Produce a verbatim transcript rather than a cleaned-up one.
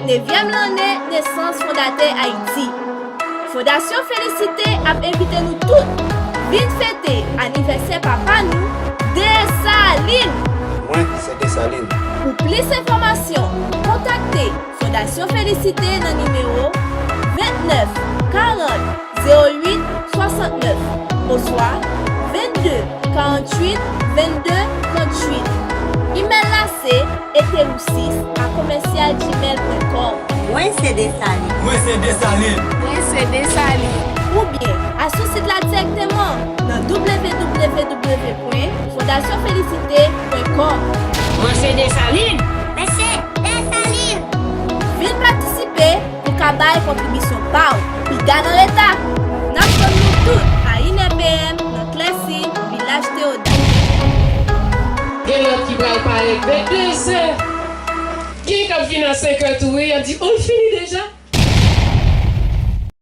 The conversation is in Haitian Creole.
Nevyèm lanne nesans fondatè Ayiti. Fondasyon Felisite ap envite nou tout vin fete anivèsè papa nou, Desalin! Mwen se Desalin. Pou plis enfòmasyon, kontakte Fondasyon Felisite nan nimewo vennèf karant zewo uit swasantnèf oswa vennde karanntuit vennde tranntuit. Imèl la se eterousis a komèsyal gmail pwen kòm. Mwen se Desalin. Mwen se Desalin. Mwen se Desalin. Oubyen al sou sit la dirèkteman nan www pwen fondasyon felisite pwen kòm. Mwen se Desalin. Mwen se Desalin. Vin patisipe pou ka bay kontribisyon pa w. Piga nan leta! N ap tann nou tout a inè pm nan Klèsi, Vilaj Teoda. Gen lòt ki pral parèt vennde zè. Gen k ap vin a senk è tou wi, y ap di, oh, l fini deja?